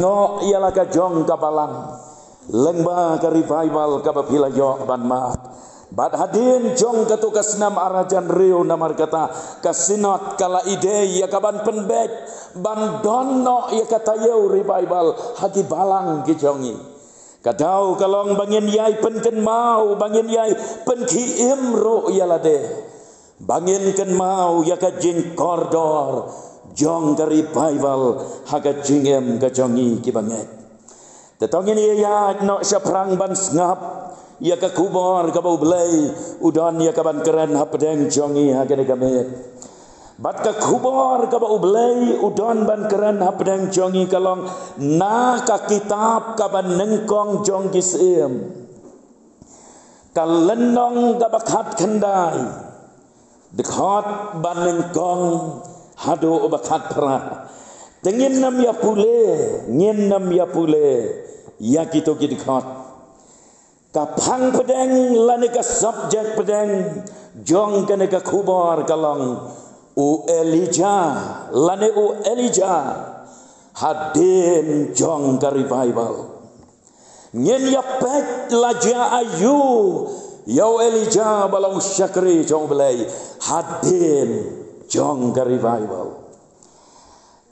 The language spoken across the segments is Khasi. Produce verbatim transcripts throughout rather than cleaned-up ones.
Noh ïa la ka jong ka balang lyngba ka revival kaba phi la ïoh ban mad. Bad hadien jong kato ka snem ar hajar hynriew namar kata ka synod ka la ïadei ïa ka ban pynbeit ban don noh ïa ka taïew revival ha ki balang ki jong ngi. Ka daw ka long ba ngin ïai pynkynmaw, ba ngin ïai pynkhie im ruh ïa lade, ba ngin kynmaw ïa ka jingkordor jong ka revival ha ka jingim ka jong ngi kiba ngeit. Te to ngin ïa ïaid noh shaphrang ban sngap ïa ka khubor kaba U Blei u don ïa ka ban kren hapdeng jong ngi ha kane ka miet. Bad ka khubor kaba U Blei u don ban kren hapdeng jong ngi ka long na ka kitab kaba nyngkong jong ki Syiem, ka lynnong kaba khatkhyndai, dkhot ba nyngkong haduh ba khatphra. Te ngin nym ïa pule, ngin nym ïa pule ïa kito ki dkhot. Ka phang pdeng lane ka subject pdeng jong kane ka khubor ka long u Elijah lane u Elijah hadien jong ka revival. Ngin ïa peit la jia aïu ïa u Elijah ba long shakri jong U Blei hadien jong ka revival.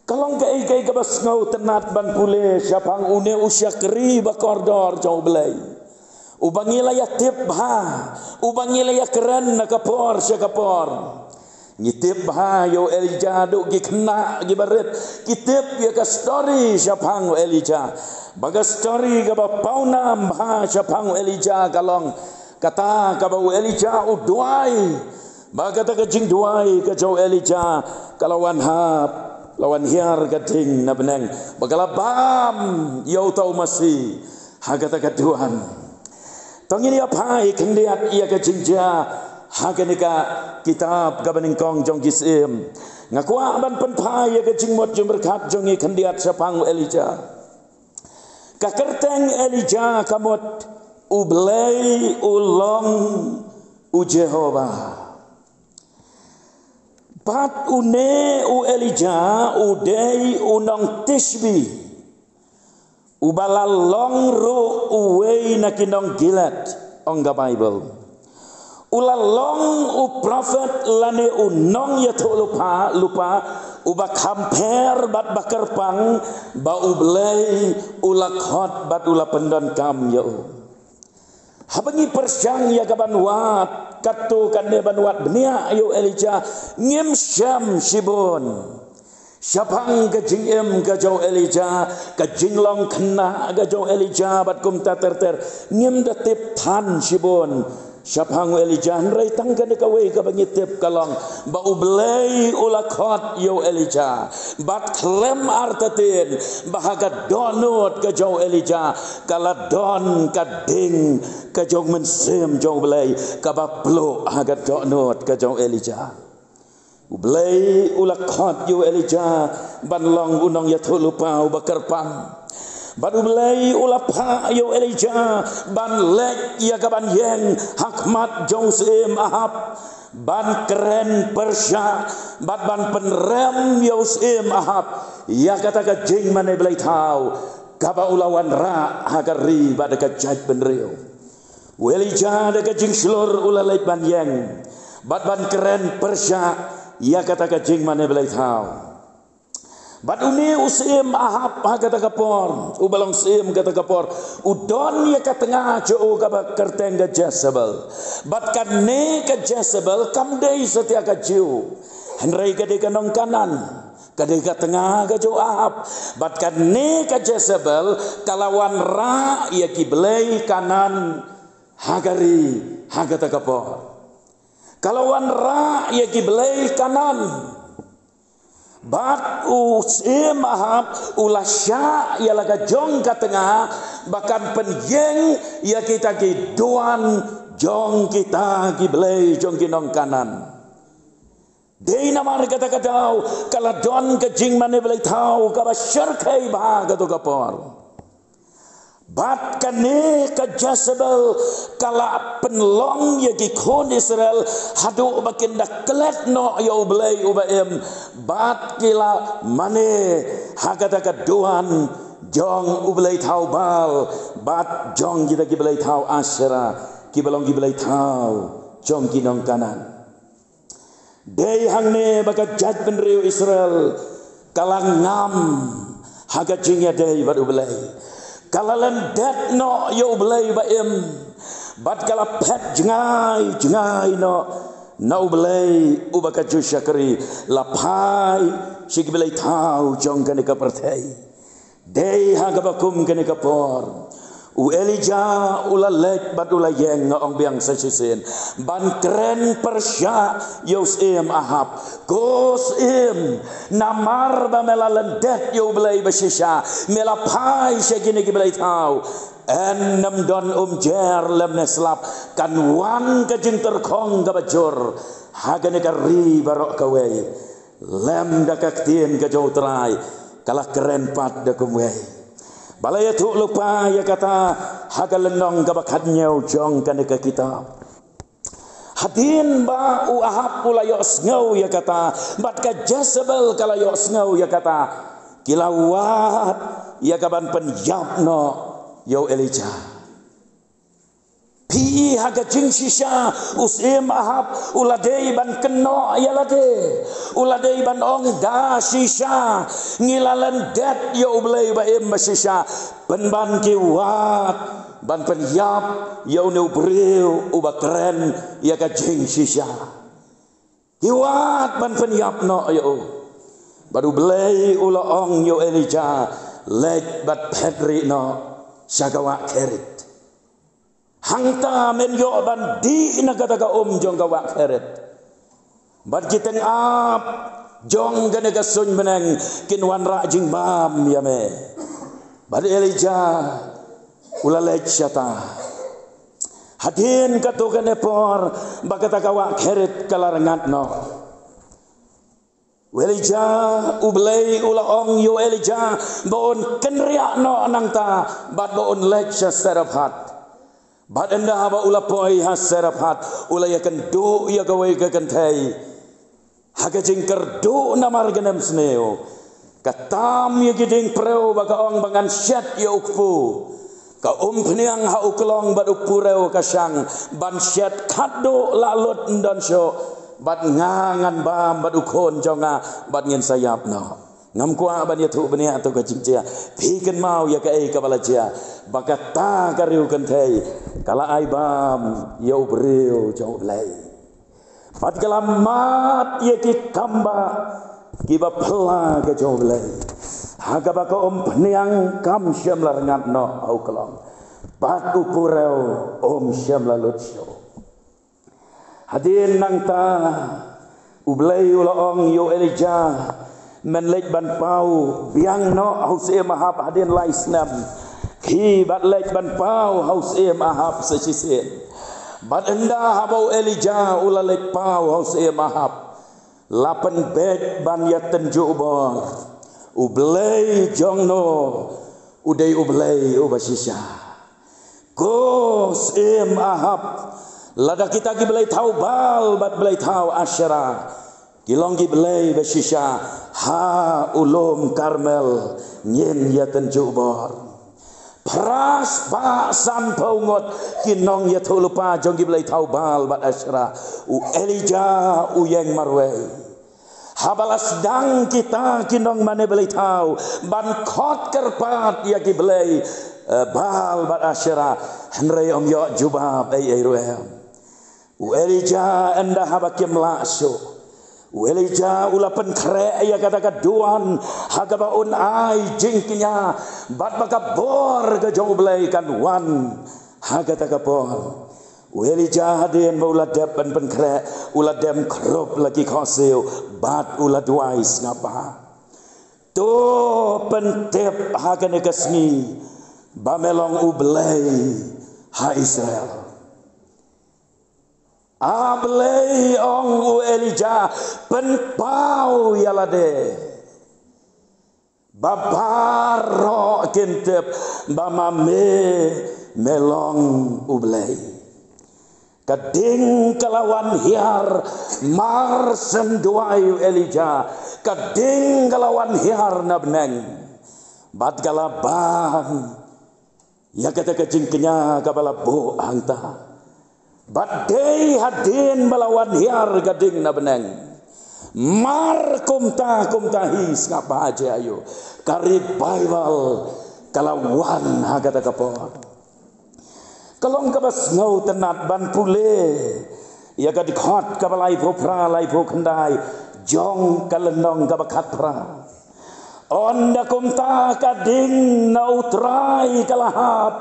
Ka long kaei kaei kaba sngewtynnat ban pule shaphang une u shakri ba kordor jong U Blei, uba ngi la ïa tip bha, uba ngi la ïa kren na ka por sha ka por. Ngi tip bha ïa u Elijah, duh ki khynnah kiba rit ki tip ïa ka story shaphang u Elijah. Ba ka story kaba pawnam bha shaphang u Elijah ka long kata kaba u Elijah u duwai. Ba kata ka jingduwai ka jong u Elijah ka la wan hap, la wan hiar ka ding na bneng, ba ka la bam ïa uta u masi ha kata ka duwan. To ngin ïa phai khyndiat ïa ka jingjia ha kane ka kitab kaba nyngkong jong ki Syiem. Nga kwah ban pynphai ïa ka jingmut jingpyrkhat jong ngi khyndiat shaphang u Elijah. Ka kyrteng Elijah ka mut U Blei u long u Jehobah. Bad une u Elijah u dei u nong Tishbi, uba la long ruh uwei na ki nong Gilead, ong ka Baibl. U la long u prophet lane u nongïathuhlypa, lypa, uba kham pher bad ba kyrpang, ba U Blei u la khot bad u la pyndonkam ïa u. Haba ngi pyrshang ïa ka ban wad katto katne ban wad bniah ïa u Elijah, ngim shem shibun shaphang ka jingim ka jong u Elijah, ka jinglong khynnah ka jong u Elijah bad kumta ter ter. Ngim da tip than shibun shaphang u Elijah, hynrei tang kane kawei kaba ngi tip ka long ba U Blei u la khot ïa u Elijah. Bad khlem artatien ba ha ka dohnud ka jong u Elijah ka la don ka ding ka jong u Mynsiem jong U Blei kaba pluh ha ka dohnud ka jong u Elijah. U Blei u la khot ïa u Elijah ban long u nongïathuhlypa uba kyrpang. Bad U Blei u la phah ïa u Elijah ban leit ïa ka ban ïeng ha khmat jong u Syiem Ahab, ban kren pyrshah bad ban pynrem ïa u Syiem Ahab ïa kata ka jingmane blei thaw kaba u la wanrah ha ka ri bad ka jaitbynriew. U Elijah da ka jingshlur u la leit ban ïeng bad ban kren pyrshah ïa kata ka jingmane blei thaw. Bad une u Syiem Ahab ha kata ka por, uba long syiem kata ka por, u don ïa ka tnga jong u kaba kyrteng ka Jezebel. Bad kane ka Jezebel kam dei satia ka Jiw, hynrei ka dei ka nong Kanaan. Ka dei ka tnga ka jong u Ahab. Bad kane ka Jezebel ka la wanrah ïa ki blei Kanaan ha ka ri ha kata ka por. Ka la wanrah ïa ki blei Kanaan. Bad u Syiem Ahab u la shah ïa la ka jong ka tnga ba kan pynïeng ïa kita ki duwan jong kita ki blei jong ki nong Kanaan. Dei namar kata ka daw ka la don ka jingmane blei thaw kaba shyrkhei bha kato ka por. Bad kane ka Jezebel ka la pynlong ïa ki khun Israel haduh ba kin da klet noh ïa U Blei uba im, bad ki la mane ha kata ka duwan jong u blei thaw Baal bad jong kita ki blei thaw Asherah, kiba long ki blei thaw jong ki nong Kanaan. Dei hangne ba ka jaitbynriew Israel ka la ngam ha ka jingïadei bad u Blei. Ka la lyndet noh ïa u Blei ba im, bad ka la phet jngai jngai noh na u Blei uba ka ju shakri, la phai sha ki blei thaw jong kane ka pyrthei. Dei ha kaba kum kane ka por, u Elijah u la leit bad u la ïeng, nga ong biang sa shisien, ban kren pyrshah ïa u syiem Ahab. Ko syiem, namar ba me la lyndet ïa u Blei ba shisha, me la phai sha kine ki blei thaw. Yn ym don umjer lymne slap, kan wan ka jingtyrkhong kaba jur ha kane ka ri baroh kawei. Lem da ka ktien ka jong u Trai, ka la kren pat da kumwei. Ba la ïathuh lypa ïa kata ha ka lynnong kaba khathynñiew jong kane ka kitab. Hadien ba u Ahab u la ïohsngew ïa kata, bad ka Jezebel ka la ïohsngew ïa kata, ki la wad ïa ka ban pynïap noh ïa u Elijah. Phi, ha ka jingshisha u syiem Ahab u la dei ban kynnoh ïa lade, u la dei ban ong, da shisha ngi la lyndet ïa u Blei ba im ba shisha, pynban ki wad ban pynïap ïa une u briew uba kren ïa ka jingshisha. Ki wad ban pynïap noh ïa u. Bad u Blei u la ong ïa u Elijah, leit bad phet rieh noh sha ka wah Kerith. Hangta men ïoh ban dih na kata ka um jong ka wah Kerith. Bad ki tyngab jong kane ka suiñ bneng kin wanrah jingbam ïa me. Bad Elijah u la leit shata. Hadien katto katne por ba kata ka wah Kerith ka la rngat noh. U Elijah, u Blei u la ong ïa u Elijah ba un kynriah noh nangta bad ba un leit sha Zarephath. Bad ynda haba u la poi ha Zarephath, u la ïakynduh ïa kawei ka kynthei ha ka jingkyrduh namar ka nemsniew. Ka tam ïa ki dieng briew ba ka ong ba ngan shet ïa u kpu. Ka umphniang ha u klong bad u kpu briew ka shang ban shet, khatduh la lut, ym don shuh. Bad nga ngan bam bad u khun jong nga bad ngin sa ïap noh. Ngam kwah ban ïathuh bniah ïa ka jingjia. Phi kynmaw ïa kaei kaba la jia, ba kata ka riewkynthei ka la ai bam ïa u briew jong u Blei. Bad ka la mad ïa ki kambah kiba phylla ka jong u Blei, ha kaba ka umphniang kam shym la rngat noh ha u klong, bad u kpu briew um shym la lut shuh. Hadien nangta u Blei u la ong ïa u Elijah, men leit ban paw biang noh ha u syiem Ahab hadien lai snem. Khie bad leit ban paw ha u syiem Ahab sa shisien. Bad ynda haba u Elijah u la leit paw ha u syiem Ahab, la pynbeit ban ïatynjuh bor, U Blei jong no u dei U Blei uba shisha. Ko syiem Ahab, lada kita ki blei thaw Baal bad blei thaw Asherah ki long ki blei ba shisha, ha u lum Karmel ngin ïatynjuh bor. Phra spah sanphew ngut ki nongïathuhlypa jong ki blei thaw Baal bad Asherah, u Elijah u ïeng marwei. Haba la sdang kita ki nongmane blei thaw ban khot kyrpad ïa ki blei, eh, Baal bad Asherah, hynrei ym ïoh jubab ei ei ruh em. U Elijah ynda haba kim lah shuh, u Elijah u la pynkhreh ïa kata ka duwan ha kaba un ai jingkñia bad ba ka bor ka jong U Blei kan wan ha kata ka por. U Elijah hadien ba u la dep ban pynkhreh, u la dem khrup la ki khohsiew bad u la duwai sngap bha. To pyntip ha kane ka sngi ba me long U Blei ha Israel. A Blei, ong u Elijah, pynpaw ïa lade ba baroh kin tip ba ma me me long U Blei. Ka ding ka la wan hiar mar shen duwai u Elijah. Ka ding ka la wan hiar na bneng. Bad ka la bam ïa kata ka jingkñia kaba la buh hangta. Bad dei hadien ba la wan hiar ka ding na bneng. Mar kumta kumta hi sngap bha jia aïu. Ka revival ka la wan ha kata ka por. Ka long kaba sngewtynnat ban pule ïa ka dkhot kaba laiphew phra laiphew khyndai jong ka lynnong kaba khatphra. Ynda kumta ka ding na U Trai ka la hap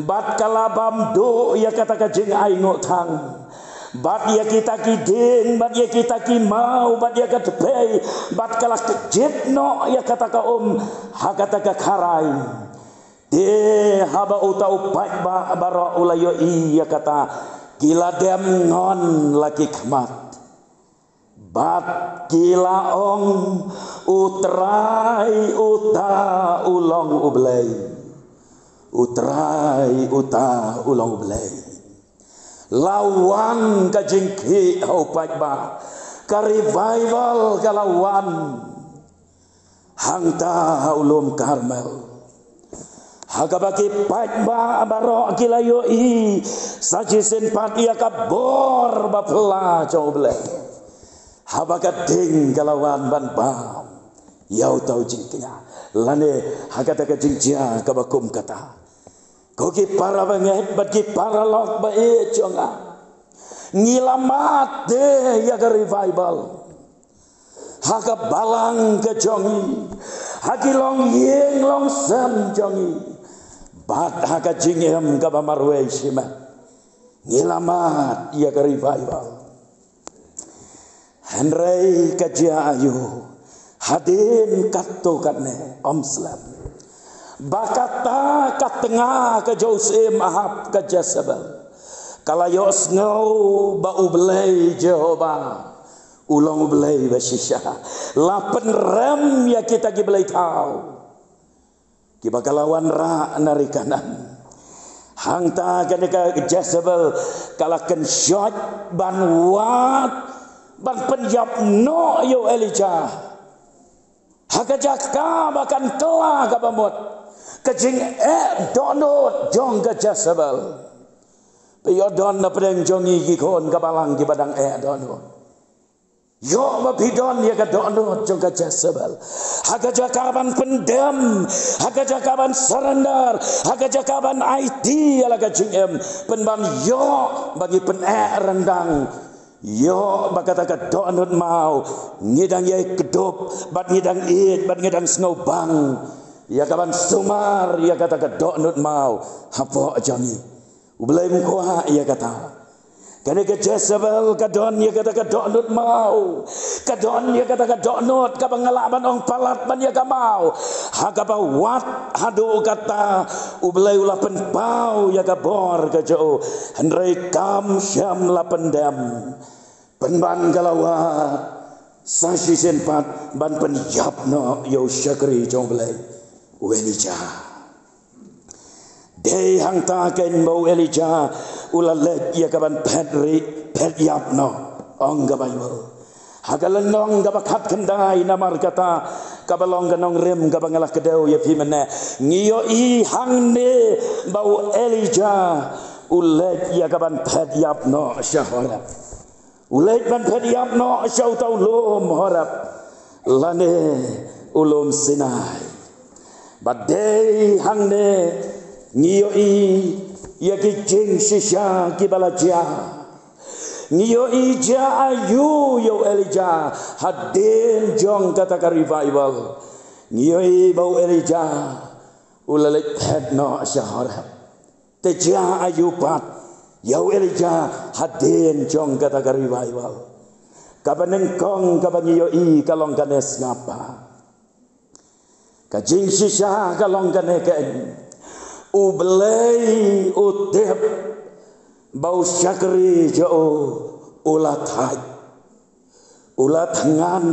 bad ka la bam duh ïa kata ka jingainguh thang. Bad ïa kita ki ding bad ïa kita ki maw bad ïa ka tpei bad ka la kjit noh ïa kata ka um ha kata ka kharai. Te haba uta u paidbah baroh u la ïohi ïa kata, ki la dem ngon la ki khmat. Bad ki la ong, U Trai uta u long U Blei. U Trai uta u long U Blei. La wan ka jingkhih ha u paidbah. Ka revival ka la wan. Hangta ha u lum Karmel. Ha kaba ki paidbah baroh ki la ïohi sa shisien pat ïa ka bor ba phylla jong U Blei. Haba ka ding ka la wan ban bam ïa uta u jingkñia. Lane ha kata ka jingjia kaba kum kata. Ko ki para bangeit bad ki paralok ba ïeit jong nga. Ngi la mad te ïa ka revival. Ha ka balang ka jong ngi. Ha ki longïing longsem jong ngi. Bad ha ka jingim kaba marwei shimet. Ngi la mad ïa ka revival. Hynrei ka jia aïu. Hadien katto katne ym slem. Ba kata ka tnga ka jong u syiem Ahab ka Jezebel. Ka la ïohsngew ba U Blei Jehobah. U long U Blei ba shisha. La pynrem ïa kita ki blei thaw. Kiba ka la wanrah na ri Kanaan. Hangta kane ka Jezebel ka la kynshoit ban wad ban pynïap noh ïa u Elijah. Ha ka jaka ba kan kylla kaba mut ka jingeh dohnud jong ka Jezebel. Phi ïoh don na pdeng jong ngi ki khun ka balang kiba dang eh dohnud. Ïoh ba phi don ïa ka dohnud jong ka Jezebel. Ha ka jaka ban pyndem, ha ka jaka ban surrender, ha ka jaka ban aiti ïa la ka jingim, pynban ïoh ba ngi pyneh ryndang. Ïoh ba kata ka dohnud maw ngi dang ïai kdup bad ngi dang ïeit bad ngi dang sngewbang ïa ka ban sumar ïa kata ka dohnud maw hapoh jong ngi. U Blei um kwah ïa kata. Kane ka Jezebel ka don ïa kata ka dohnud maw. Ka don ïa kata ka dohnud kaba nga lah ban ong palat ban ïa ka maw. Ha kaba wad haduh kata U Blei u la pynpaw ïa ka bor ka jong u. Hynrei kam shym la pyndem. Pynban ka la wad sa shisien pat ban pynïap noh ïa u shakri jong U Blei u Elijah. Dei hangta kein ba u Elijah u la leit ïa ka ban phet rieh phet ïap noh ong ka Baibl. Ha ka lynnong kaba khatkhyndai namar kata kaba long ka nongrim kaba nga la kdew ïa phi mynne ngi ïohi hangne ba u Elijah u leit ïa ka ban phet ïap noh sha Horeb. U leit ban phet ïap noh sha uta u lum Horeb lane u lum Sinai. Bad dei hangne ngi ïohi ïa ki jingshisha kiba la jia. Ngi ïohi jia aïu ïa u Elijah hadien jong kata ka revival. Ngi ïohi ba u Elijah u la leit phet noh sha Horeb. Te jia aïu pat ïa u Elijah hadien jong kata ka revival. Kaba nyngkong kaba ngi ïohi ka long kane sngap bha. Ka jingshisha ka long kane kein. U Blei u tip ba u shakri jong u u la thait, u la thngan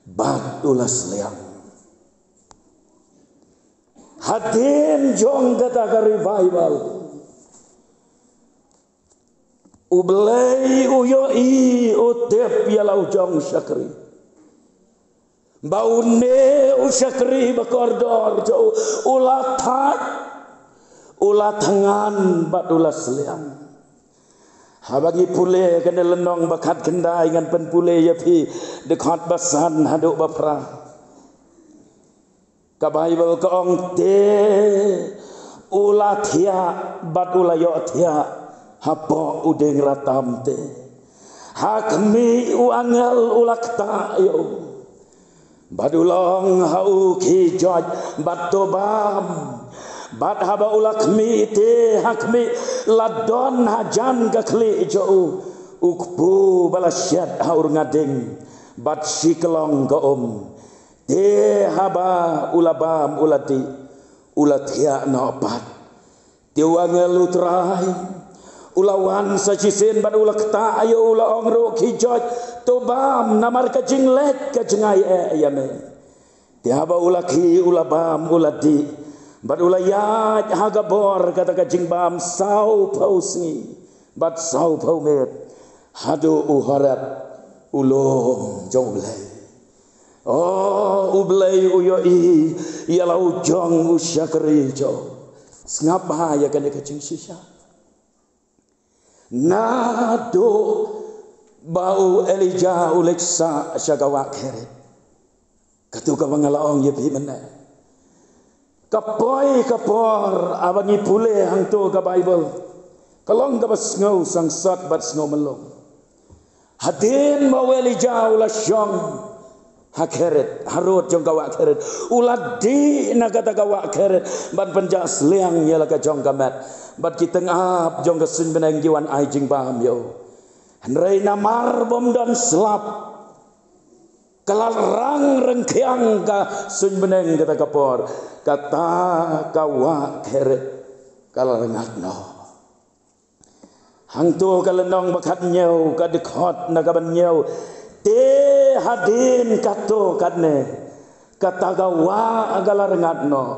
bad u la sliang. Hadien jong kata ka revival U Blei u ïohi u tip ïa la u jong shakri. Ba une u shakri ba kordor jong u, u la thait, u la thngan bad u la sliang. Haba ngi pule kane lynnong ba khatkhyndai, ngan pynpule ïa phi dkhot ba san haduh ba phra. Ka Baibl ka ong te u la thiah bad u la ïohthiah hapoh u dieng ratam te. Ha khmih u angel u la ktah ïa u. Bad u la ong ha u, khie joit bad to bam. Bad haba u la khmih te, ha khmih la don hajan ka khlieh jong u, u kpu ba la shet ha u rnga ding bad shi klong ka um. Te haba u la bam u la dih, u la thiah noh pat. Te u angel U Trai u la wan sa shisien bad u la ktah ïa u, u la ong ruh, khie joit, to bam, namar ka jingleit ka jngai eh ïa me. Te haba u la khie, u la bam u la dih, bad u la ïaid ha ka bor kata ka jingbam sawphew sngi bad sawphew miet, haduh u Horeb, u lum jong U Blei. O, U Blei u ïohi ïa la u jong u shakri jong u. Sngap bha ïa kane ka jingshisha. Naduh ba u Elijah u leit sah sha ka wah Kerith, kato kaba nga la ong ïa phi mynne, ka poi ka por, haba ngi pule hangto ka Baibl, ka long kaba sngew sangsot bad sngew myllung. Hadien ba u Elijah u la shong ha Kerith, harud jong ka wah Kerith, u la dih na kata ka wah Kerith ban pynjah sliang ïa la ka jong ka met. Bad ki tyngab jong ka suiñ bneng ki wan ai jingbam ïa u. Hynrei namar bym don slap, ka la rang ryngkhiang ka suiñ bneng kata ka por, kata ka wah Kerith ka la rngat noh. Hangto ka lynnong ba khathynñiew ka dkhot na kaba hynñiew, te hadien kato katne, kata ka wah ka la rngat noh,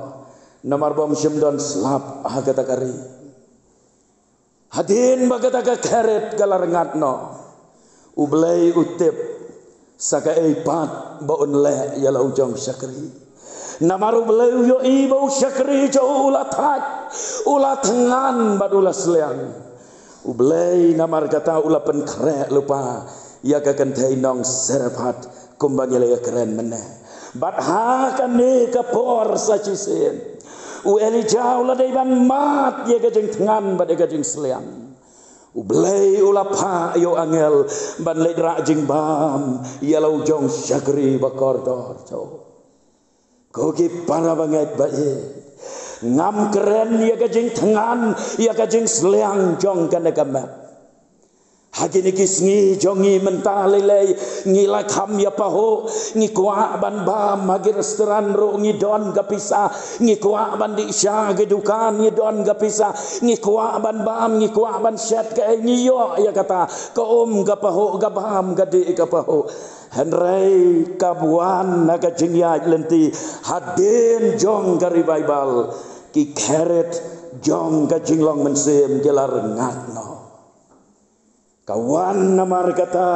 namar bym shym don slap ha kata ka ri. Hadien ba kata ka Kerith ka la rngat noh, U Blei u tip sa kaei pat ba un leh ïa la u jong u shakri. Namar U Blei u ïohi ba u shakri jong u u la thait, u la thngan bad u la sliang. U Blei namar kata u la pynkhreh lypa ïa ka kynthei nong Sarephath, kumba ngi la ïakren mynne. Bad ha kane ka por sa shisien, u Elijah u la dei ban mad ïa ka jingthngan bad ïa ka jingsliang. U Blei u la phah ïa u angel ban leit rah jingbam ïa la u jong u shakri ba kordor jong u. Ko ki para bangeit ba ïeit, ngam kren ïa ka jingthngan, ïa ka jingsliang jong kane ka met. Ha kine ki sngi jong ngi mynta lei lei ngi la kham ïa pahuh, ngi kwah ban bam, ha ki restaurant ruh ngi don ka pisa, ngi kwah ban dih sha ki dukan ngi don ka pisa, ngi kwah ban bam, ngi kwah ban shet kaei ngi ïoh ïa kata, ka um ka pahuh, ka bam ka dih ka pahuh. Hynrei kaba wan na ka jingïaid lynti hadien jong ka revival, ki Kerith jong ka jinglong mynsiem ki la rngat noh. Ka wan namar kata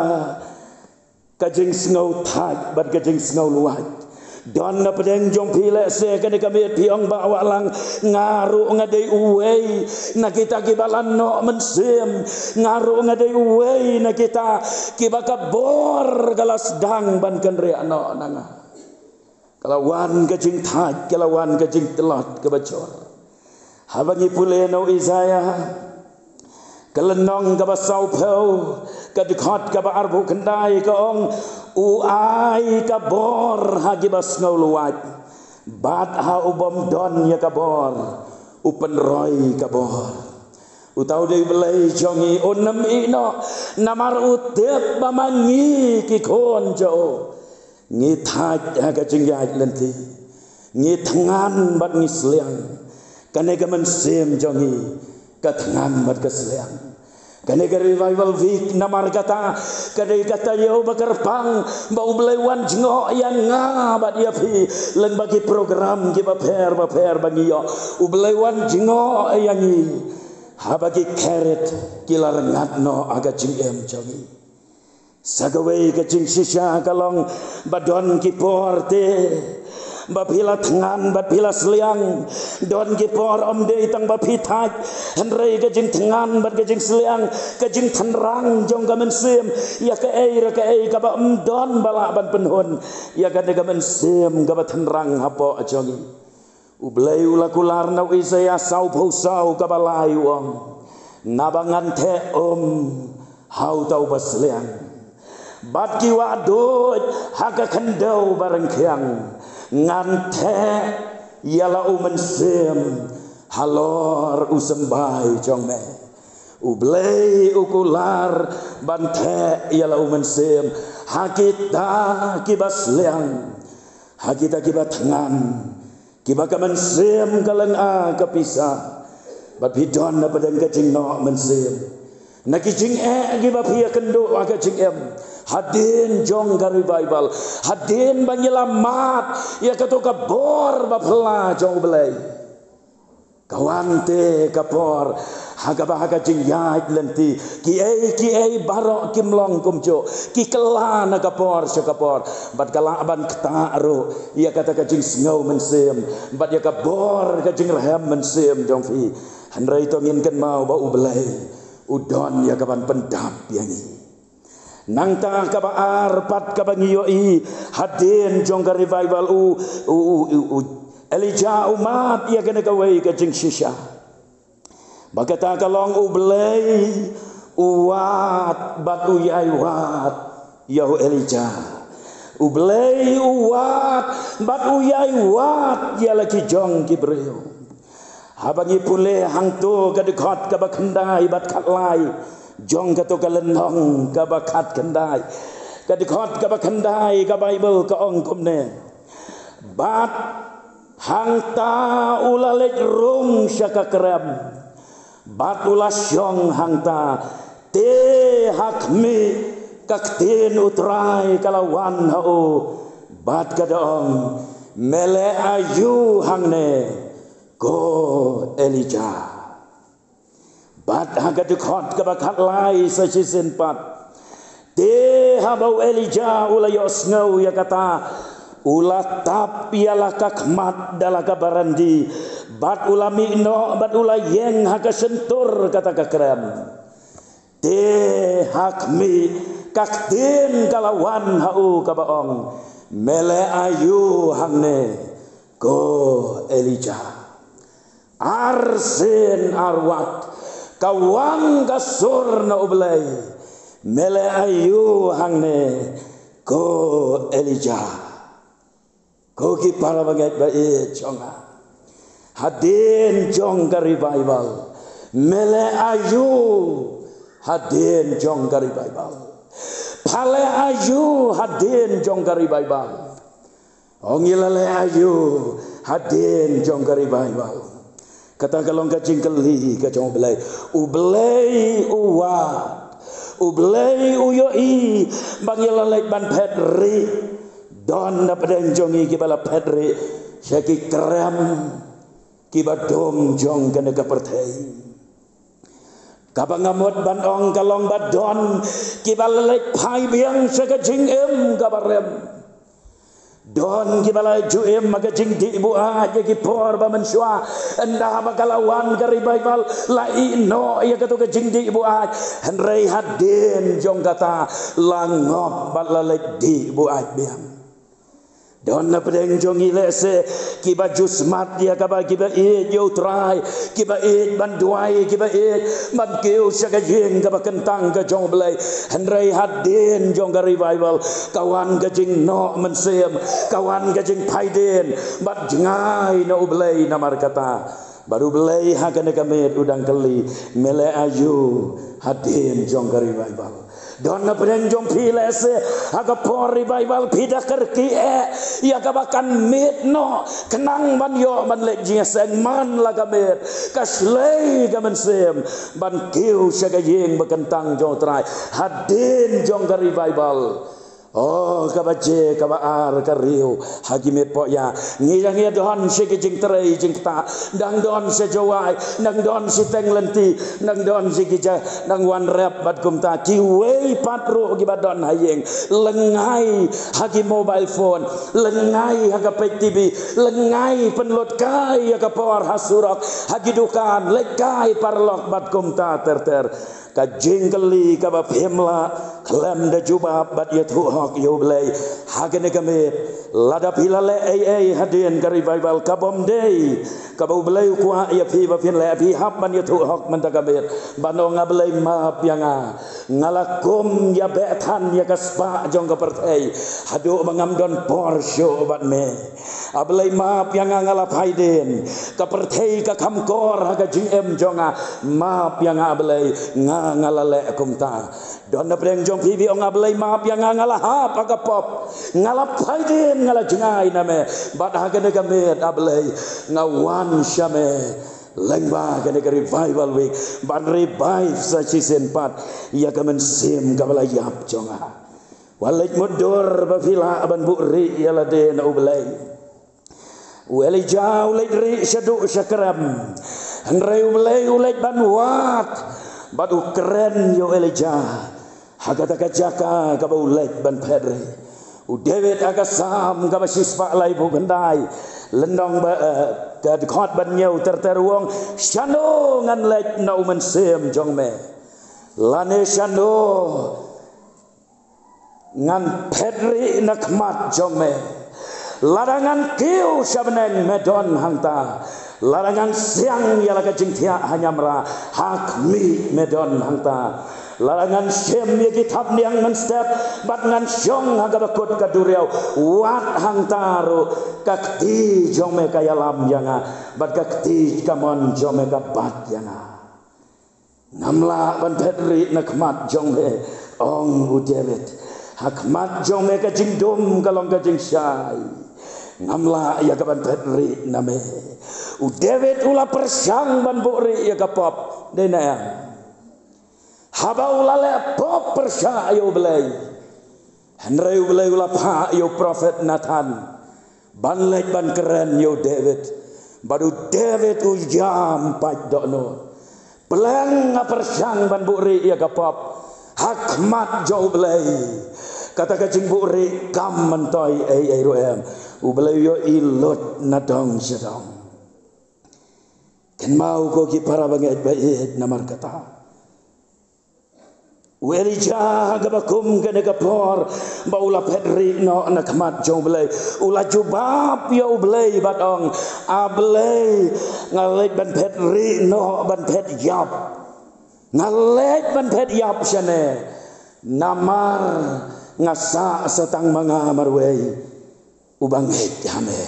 ka jingsngew thait bad ka jingsngew luwait. Don na pdeng jong phi lehse kane ka miet phi ong, Bah Wahlang, nga ruh nga dei uwei na kita kiba la noh mynsiem, nga ruh nga dei uwei na kita kiba ka bor ka la sdang ban kynriah noh na nga. Ka la wan ka jingthait, ka la wan ka jingtlot kaba jur. Haba ngi pule na u Isaiah, ka lynnong kaba sawphew, ka dkhot kaba arphew khyndai ka ong, u ai ka bor ha kiba sngew luwait, bad ha u bym don ïa ka bor u pynroi ka bor. Uta u dei U Blei jong ngi, un ym ïeh noh, namar u tip ba ma ngi ki khun jong u ngi thait ha ka jingïaid lynti, ngi thngan bad ngi sliang. Kane ka mynsiem jong ngi ka thngan bad ka sliang. Kane ka Revival Week namar kata ka dei ka taïew ba kyrpang ba U Blei wan jngoh ïa nga bad ïa phi, lyngba ki program kiba pher ba pher ba ngi ïoh. U Blei wan jngoh ïa ngi haba ki Kerith ki la rngat noh ha ka jingim jong ngi. Sa kawei ka jingshisha ka long ba don ki por te ba phi la thngan bad phi la sliang. Don ki por ym dei tang ba phi thait, hynrei ka jingthngan bad ka jingsliang, ka jingtynrang jong ka mynsiem ïa kaei re kaei kaba ym don ba lah ban pynhun ïa kane ka mynsiem kaba tynrang hapoh jong ngi. U Blei u la kular na u Isaïah sawphew saw kaba lai u ong, naba ngan theh um ha uta uba sliang, bad ki wah duid ha ka khyndew ba ryngkhiang. Ngan theh ïa la u mynsiem halor u symbai jong me. U Blei u kular ban theh ïa la u mynsiem ha kita kiba sliang, ha kita kiba thngan, kiba ka mynsiem ka lynga ka pisa. Bad phi don na pdeng ka jingnoh mynsiem, na ki jingeh kiba phi ïakynduh ha ka jingim. Hadien jong ka revival, hadien ba ngi la mad ïa kato ka bor ba phylla jong U Blei, ka wan te ka por ha kaba ha ka jingïaid lynti kiei kiei baroh kim long kumjuh, ki kylla na ka por sha ka por. Bad ka lah ban ktah ruh ïa kata ka jingsngew mynsiem bad ïa ka bor ka jingrhem mynsiem jong phi. Hynrei to ngin kynmaw ba U Blei u don ïa ka ban pyndap ïa ngi. Nangta kaba ar pat kaba ngi ïohi hadien jong ka revival, u, u, u, u, u Elijah u mad ïa kane kawei ka jingshisha. Ba kata ka long U Blei u wad bad u ïai wad ïa u Elijah. U Blei u wad bad u ïai wad ïa la ki jong ki briew. Haba ngi pule hangto ka dkhot kaba khyndai bad khatlai jong kato ka lynnong kaba khatkhyndai, ka dkhot kaba khyndai ka Baibl ka ong kumne: Bad hangta u la leit rung sha ka krem, bad u la shong hangta. Te ha khmih, ka ktien U Trai ka la wan ha u, bad ka da ong, me leh aïu hangne, ko Elijah? Bad ha ka dkhot kaba khatlai sa shisien pat, te haba u Elijah u la ïohsngew ïa kata, u la tap ïa la ka khmat da la ka barandi, bad u la mih noh bad u la ïeng ha ka shyntur kata ka krem. Te ha khmih, ka ktien ka la wan ha u kaba ong, me leh aïu hangne, ko Elijah? Arsien arwat ka wan ka sur na U Blei, me leh aïu hangne, ko Elijah? Ko ki para bangeit ba ïeit jong nga, hadien jong ka revival, me leh aïu hadien jong ka revival? Pha leh aïu hadien jong ka revival? Ong, ngi la leh aïu hadien jong ka revival? Kata ka long ka jingkylli ka jong U Blei. U Blei u wad, U Blei u ïohi ba ngi la leit ban phet rieh. Don na pdeng jong ngi kiba la phet rieh sha ki krem kiba dum jong kane ka pyrthei. Kaba nga mut ban ong ka long ba don kiba la leit phai biang sha ka jingim kaba rim. Don kiba la ju im ha ka jingdih buaid ïa ki por ba mynshuwa. Ynda ba ka la wan ka revival, la ïeh noh ïa kato ka jingdih buaid. Hynrei hadien jong kata, la ngop bad la leit dih buaid biang. Don na pdeng jong ngi lehse kiba ju smat ïa kaba, kiba ïeit ïa U Trai, kiba ïeit ban duwai, kiba ïeit ban kiew sha ka ïing kaba kyntang ka jong U Blei. Hynrei hadien jong ka revival, ka wan ka jingnoh mynsiem, ka wan ka jingphaidien bad jngai na U Blei. Namar kata, bad U Blei ha kane ka miet u dang kylli, me leh aïu hadien jong ka revival? Don na pdeng jong phi lehse ha ka por revival phi da kyrkieh ïa kaba kan miet noh, khnang ban ïoh ban leit jingïaseng. Man la ka miet, ka shlei ka mynsiem ban kiew sha ka ïing ba kyntang jong U Trai. Hadien jong ka revival, Oh, kaba je, kaba ar, ka riew ha ki miet pohïa. Ngi dang ïa don shi ki jingtrei jingktah, dang don shi jowai, dang don shi teng lynti, dang don shi ki ja, dang wan rep bad kumta. Kiwei pat ruh kiba don ha ïing, lyngngai ha ki mobile phone, lyngngai ha ka peit T V, lyngngai pynlut kai ïa ka por ha surok, ha ki dukan, leit kai paralok bad kumta ter ter. Ka jingkylli kaba phim lah khlem da jubab bad ïathuh hok ïa U Blei ha kane ka miet. Lada phi la leh ei ei hadien ka revival, ka bym dei kaba U Blei u kwah ïa phi ba phin leh, phi hap ban ïathuh hok mynta ka miet ban ong, A Blei, map ïa nga. Nga la kum ïa beh than ïa ka spah jong ka pyrthei haduh ba ngam don por shuh bad me. A Blei, map ïa nga, nga la phai dien. Ka pyrthei ka kham kor ha ka jingim jong nga. Map ïa nga, A Blei, nga, nga la leh kumta. Don na pdeng jong phi ba ong, A Blei, map ïa nga, nga la hap ha ka pop, nga la phai dien, nga la jngai na me. Bad ha kane ka miet, A Blei, nga wan sha me lyngba kane ka Revival Week ban revive sa shisien pat ïa ka mynsiem kaba la ïap jong nga. Wat leit mutdur ba phi lah ban buhrieh ïa lade na U Blei. U Elijah u leit rieh shaduh shakrem, hynrei U Blei u leit ban wad bad u kren ïa u Elijah ha kata ka jaka kaba u leit ban phet rieh. U David ha ka Salm kaba shispah laiphew khyndai, lynnong ba, eh, ka dkhot ba hynñiew ter ter u ong, shano ngan leit na u mynsiem jong me? Lane shano ngan phet rieh na khmat jong me? Lada ngan kiew sha bneng, me don hangta. Lada ngan siang ïa la ka jingthiah ha niamra, ha khmih me don hangta. Lada ngan shim ïa ki thapniang mynstep bad ngan shong ha kaba kut ka duriaw, wat hangta ruh ka kti jong me ka ïalam ïa nga, bad ka kti kamon jong me ka bat ïa nga. Ngam lah ban phet rieh na khmat jong me, ong u David. Ha khmat jong me ka jingdum ka long ka jingshai. Ngam lah ïa ka ban phet rieh na me. U David u la pyrshang ban buhrieh ïa ka pop. Dei na em? Haba u la leh pop pyrshah ïa U Blei, hynrei U Blei u la phah ïa u prophet Nathan ban leit ban kren ïa u David. Bad u David u ïam pait dohnud. Pleng nga pyrshang ban buhrieh ïa ka pop ha khmat jong U Blei. Kata ka jingbuhrieh kam myntoi ei ei ruh em. U Blei u ïohi lut na dong sha dong. Kynmaw ko ki para bangeit ba ïeit, namar kata u Elijah ha kaba kum kane ka por ba u la phet rieh noh na khmat jong U Blei, u la jubab ïa U Blei bad ong, A Blei, nga leit ban phet rieh noh, ban phet ïap. Nga leit ban phet ïap shane, namar nga sah sa tang ma nga marwei uba ngeit ha me.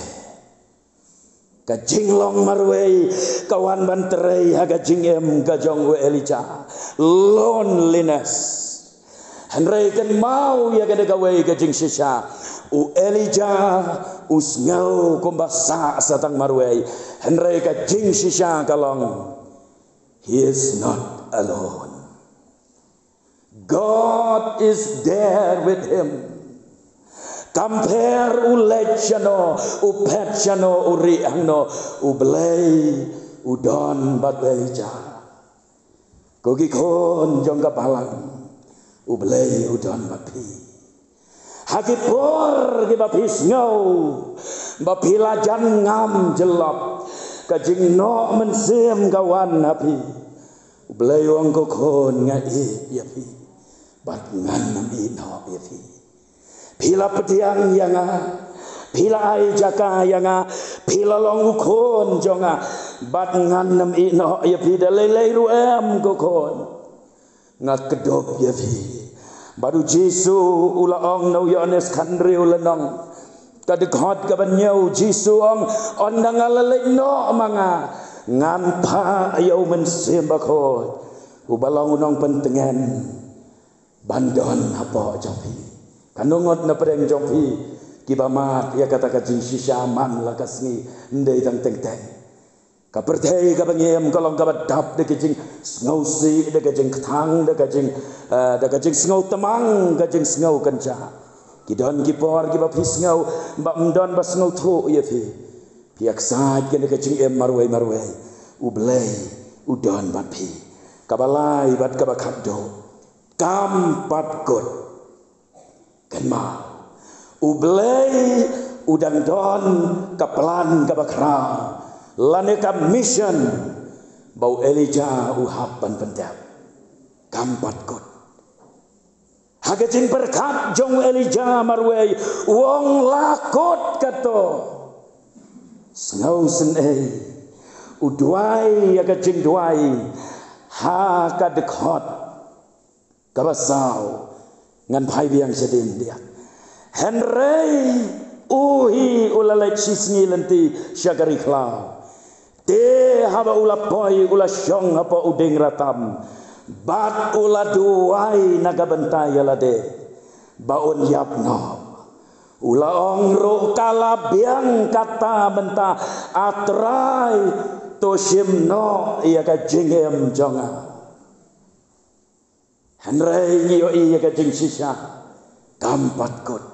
Ka jinglong marwei ka wan ban trei ha ka jingim ka jong u Elijah. Loneliness. Hynrei kynmaw ïa kane kawei ka jingshisha. U Elijah u sngew kumba sah sa tang marwei. Hynrei ka jingshisha ka long, he is not alone. God is there with him. Kam pher u leit shano, u phet shano, u rieh hangno, U Blei u don bad u Elijah. Ko ki khun jong ka balang, U Blei u don bad phi. Ha ki por kiba phi sngew ba phi la jan ngam jyllop, ka jingnoh mynsiem ka wan ha phi, U Blei u ong, ko khun, nga ïeit ïa phi bad ngan ym ïehnoh ïa phi. Phi la pdiang ïa nga, phi la ai jaka ïa nga, phi la long u khun jong nga, bad ngan ym ïehnoh ïa phi da lei lei ruh em, ko khun. Nga kdup ïa phi. Bad u Jisu u la ong na u Ïoannis khathynriew lynnong, ka dkhot kaba hynñiew, u Jisu u ong, ynda nga la leit noh ma nga, ngan phah ïa u Mynsiem Bakhuid uba long u nongpyntngen ban don hapoh jong phi. Katno ngut na pdeng jong phi kiba mad ïa kata ka jingshisha man la ka sngi, ym dei tang teng teng. Ka pyrthei kaba ngi im ka long kaba dap da ka jingsngewsih, da ka jingkthang, da ka jing, eh, da ka jingsngew tmang, ka jingsngew kynjah. Ki don ki por kiba phi sngew ba ym don ba sngewthuh ïa phi. Phi ïaksaid kane ka jingim marwei marwei. U Blei u don bad phi. Kaba lai bad kaba khatduh. Kam pat kut. Kynmaw, U Blei u dang don ka plan kaba khraw lane ka mission ba u Elijah u hap ban pyndep. Kam pat kut. Ha ka jingpyrkhat jong u Elijah marwei, u ong la kut kato. Sngewsynei, u duwai ïa ka jingduwai ha ka dkhot kaba saw, ngan phai biang shadien diak. Hynrei u hi u la leit shisngi lynti sha ka ri khlaw. Te haba u la poi u la shong hapoh u dieng ratam bad u la duwai na ka bynta ïa lade ba un ïap noh. U la ong ruh ka la biang kata mynta, A Trai, to shim noh ïa ka jingim jong nga. Hynrei ngi ïohi ïa ka jingshisha, kam pat kut.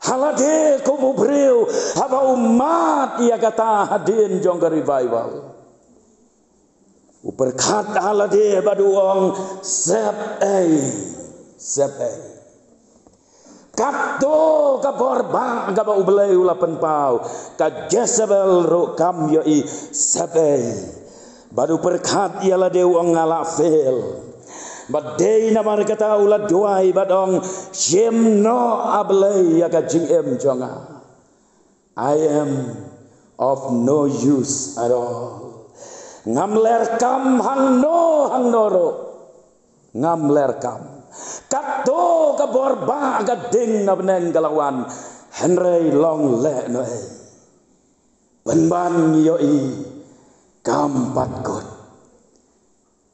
Ha lade kum u briew haba u mad ïa kata hadien jong ka revival, u pyrkhat ha lade bad u ong, sep ei, sep ei. Kato ka bor ba kaba U Blei u la pynpaw, ka Jezebel ruh kam ïohi, sep ei. Bad u pyrkhat ïa lade u ong, nga la fail. Bad dei namar kata u la duwai bad ong, shim noh A Blei ïa ka jingim jong nga. I am of no use at all. Ngam ler kam hangno hangno ruh. Ngam ler kam. Kato ka bor ba ka ding na bneng ka la wan. Hynrei long lehnohei. Pynban ngi ïohi, kam pat kut.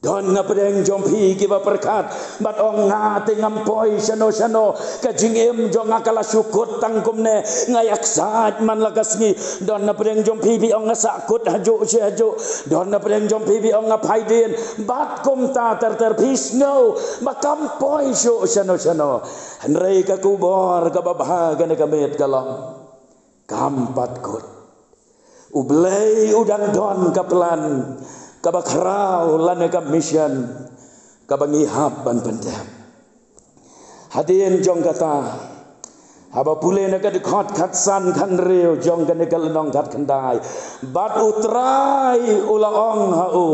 Don na pdeng jong phi kiba pyrkhat bad ong, nga te ngam poi shano shano, ka jingim jong nga ka la shu kut tang kumne, nga ïaksaid man la ka sngi. Don na pdeng jong phi ba ong, nga sah kut hajuh shi hajuh. Don na pdeng jong phi ba ong, nga phai dien. Bad kumta ter ter, phi sngew ba kam poi shuh shano shano. Hynrei ka khubor kaba bha kane ka miet ka long, kam pat kut. U Blei u dang don ka plan kaba khraw lane ka mission kaba ngi hap ban pyndep. Hadien jong kata, haba pule na ka dkhot khatsan khathynriew jong kane ka lynnong khatkhyndai, bad U Trai u la ong ha u,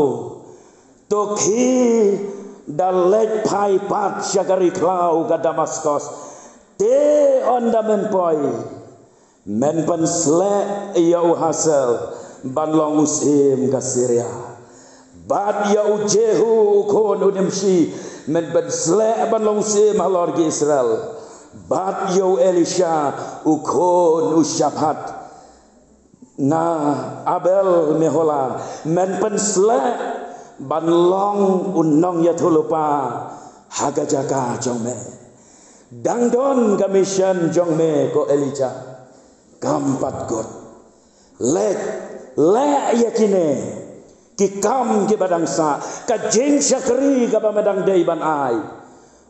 to khie da leit phai pat sha ka ri khlaw ka Damaskos. Te ynda men poi, men pynsleh ïa u Hazael ban long u syiem ka Syria. Bad ïa u Jehu u khun u Nimshi men pynsleh ban long u syiem halor ki Israel. Bad ïa u Elisha u khun u Shaphat na Abel Mehola men pynsleh ban long u nongïathuhlypa ha ka jaka jong me. Dang don ka mission jong me ko Elijah. Kam pat kut. Leh, leh ïa kine ki kam kiba dang sah, ka jingshakri kaba me dang dei ban ai.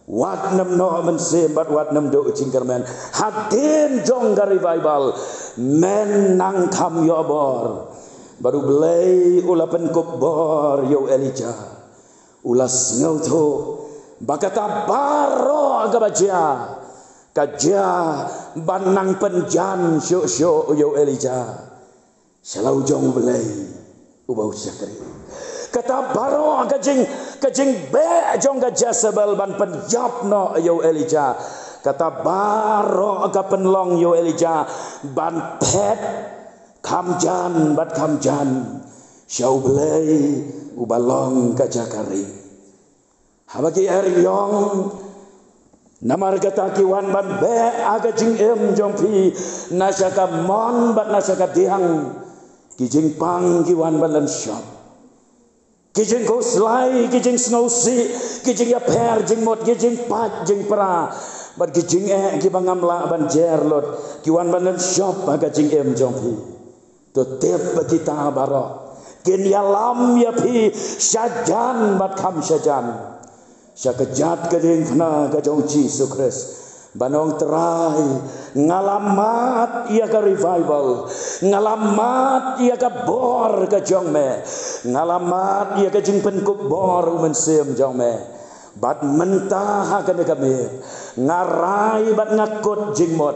Wat nym noh mynsiem bad wat nym duh jingkyrmen. Hadien jong ka revival men nang kham ïoh bor. Bad U Blei u la pynkup bor ïa u Elijah. U la sngewthuh ba kata baroh kaba jia, ka jia ban nang pynjan shuh shuh ïa u Elijah sha la u jong U Blei uba u shakri. Kata baroh ka jing, ka jingbeh jong ka Jezebel ban pynïap noh ïa u Elijah. Kata baroh ka pynlong ïa u Elijah ban phet kham jan bad kham jan sha U Blei uba long ka jaka ri. Haba ki er ïong, namar kata ki wan ban beh ha ka jingim jong phi, na sha ka mon bad na sha ka diang, ki jingpang ki wan ban lynshop. Ki jingkhuslai, ki jingsngewsih, ki jingïapher jingmut, ki jingpait jingpra, bad ki jingeh kiba ngam lah ban jer lut, ki wan ban lynshop ha ka jingim jong phi. To tip ba kita baroh kin ïalam ïa phi shajan bad kham shajan sha ka jait ka diengphna ka jong U Jisu Khrist. Ban ong Trai, nga la mad ïa ka revival, nga la mad ïa ka bor ka jong me, nga la mad ïa ka jingpynkup bor u Mynsiem jong me. Bad mynta ha kane ka miet nga rai bad nga kut jingmut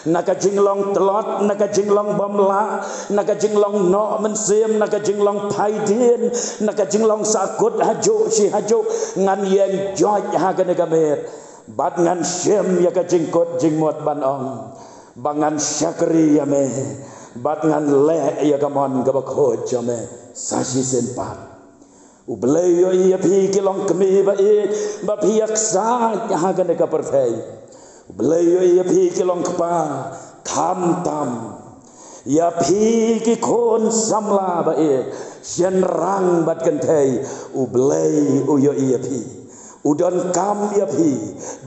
na ka jinglong tlot, na ka jinglong bym lah, na ka jinglong noh mynsiem, na ka jinglong phai dien, na ka jinglong sahkut hajuh shi hajuh. Ngan ïeng joit ha kane ka miet bad ngan shim ïa ka jingkut jingmut ban ong ba ngan shakri ïa me bad ngan leh ïa ka mon kaba khuid jong me sa shisien pat. U Blei u ïohi ïa phi ki longkmie ba ïeit ba phi ïaksaid ha kane ka pyrthei. U Blei u ïohi ïa phi ki longkpa khamtam. Ïa phi ki khun samla ba ïeit, shynrang bad kynthei, U Blei u ïohi ïa phi. U donkam ïa phi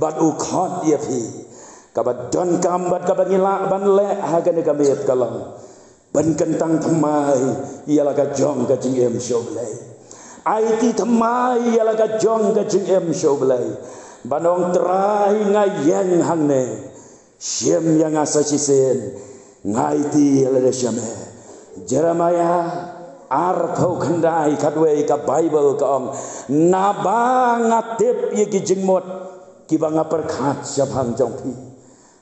bad u khot ïa phi. Kaba donkam bad kaba ngi lah ban leh ha kane ka miet ka long pynkyntang thymmai ïa la ka jong ka jingim sha U Blei. Aiti thymmai ïa la ka jong ka jingim sha U Blei. Ban ong Trai, nga ïeng hangne, shim ïa nga sa shisien, nga aiti ïa lade sha me. Jeremiah arphew khyndai khatwei ka Baibl ka ong, naba nga tip ïa ki jingmut kiba nga pyrkhat shaphang jong phi.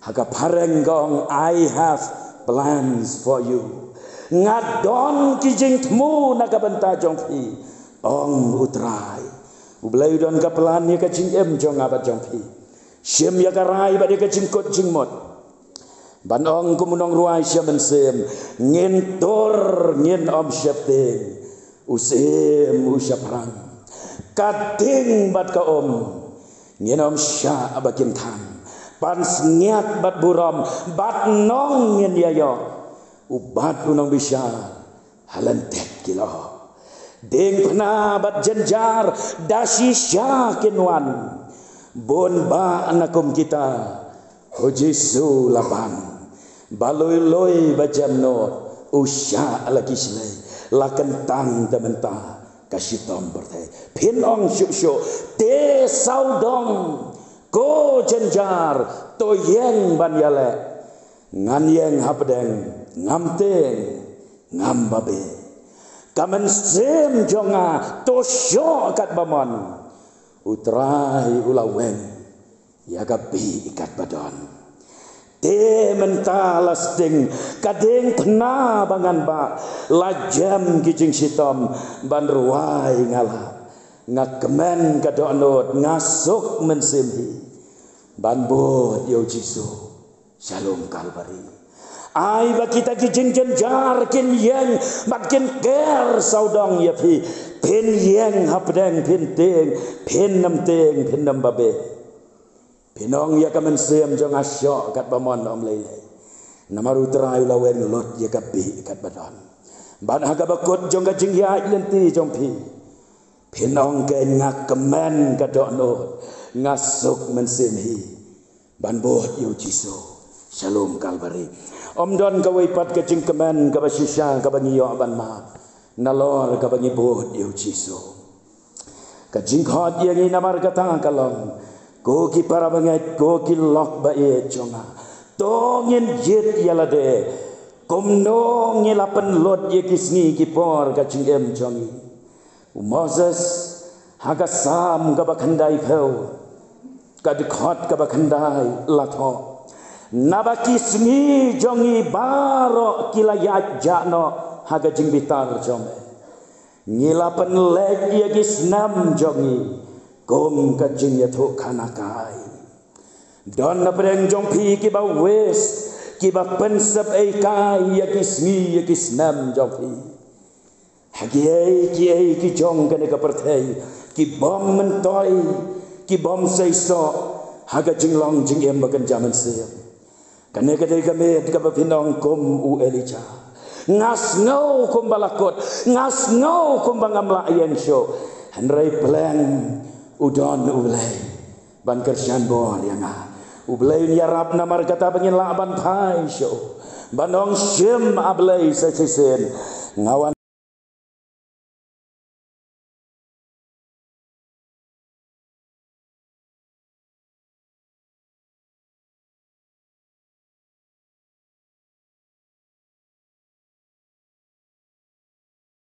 Ha ka phareng ka ong, I have plans for you. Nga don ki jingthmu na ka bynta jong phi, ong U Trai. U Blei u don ka plan ïa ka jingim jong nga bad jong phi. Shim ïa ka rai bad ïa ka jingkut jingmut ban ong kum u nongrwai sha mynsiem, ngin tur ngin ym sheptieng, u syiem u shaphrang, ka ding bad ka um ngin ym shah ba kin thang, pansngiat bad burom bad nong ngin ïa ïoh, u bat u nongbishar ha lyndet ki lyoh. Diengphna bad jynjar da shisha kin wan, bun bah na kum kita, U Jisu la ban. Ba lui lui ba jem nud, u shah la ki shlei, la kyntang te mynta ka shitom pyrthei. Phin ong shuh shuh, te sawdong, ko jynjar, to ïeng ban ïaleh. Ngan ïeng hapdeng, ngam tieng, ngam babe. Ka mynsiem jong nga to shoh katba mon. U Trai u la weng ïa ka bih katba don. Te mynta la sting ka diengphna ba ngan bah, la jem ki jingshitom ban rwai nga lah. Nga kmen ka dohnud, nga suk mynsiem hi ban bud ïa U Jisu sha lum Kalbari. Ai ba kita ki jingjynjar kin ïeng bad kin ker sawdong ïa phi. Phin ïeng hapdeng, phin tieng, phin ym tieng, phin ym babe. Phin ong ïa ka mynsiem jong nga, shoh katba mon, ym lei lei. Namar U Trai u la weng lut ïa ka bih katba don. Bad ha kaba kut jong ka jingïaid lynti jong phi, phin ong, kein nga kmen ka dohnud, nga suk mynsiem hi ban bud ïa U Jisu sha lum Kalbari. Ym don kawei pat ka jingkmen kaba shisha kaba ngi ïoh ban mad nalor kaba ngi bud ïa U Jisu. Ka jingkhot ïa ngi namar kata ka long, ko ki para bangeit, ko ki lok ba ïeit jong nga, to ngin jied ïa lade. Kumno ngi la pynlut ïa ki sngi ki por ka jingim jong ngi? U Moses ha ka Salm kaba khyndaiphew, ka dkhot kaba khyndai la thoh, naba ki sngi jong ngi baroh ki la ïaid jah noh ha ka jingbitar jong me. Ngi la pynleit ïa ki snem jong ngi kum ka jingïathuhkhana kai. Don na pdeng jong phi kiba wis, kiba pynsep ei kai ïa ki sngi ïa ki snem jong phi. Ha kiei kiei ki jong kane ka pyrthei, ki bym myntoi, ki bym seisoh ha ka jinglong jingim ba kynja mynsiem. Kane ka dei ka miet kaba phin ong kum u Elijah, nga sngew kumba la kut, nga sngew kumba ngam lah ïeng shuh. Hynrei pleng u don U Blei ban kyrshan bor ïa nga. U Blei un ïarap, namar kata ba ngin lah ban phai shuh ban ong, shim, A Blei, sa shisien nga wan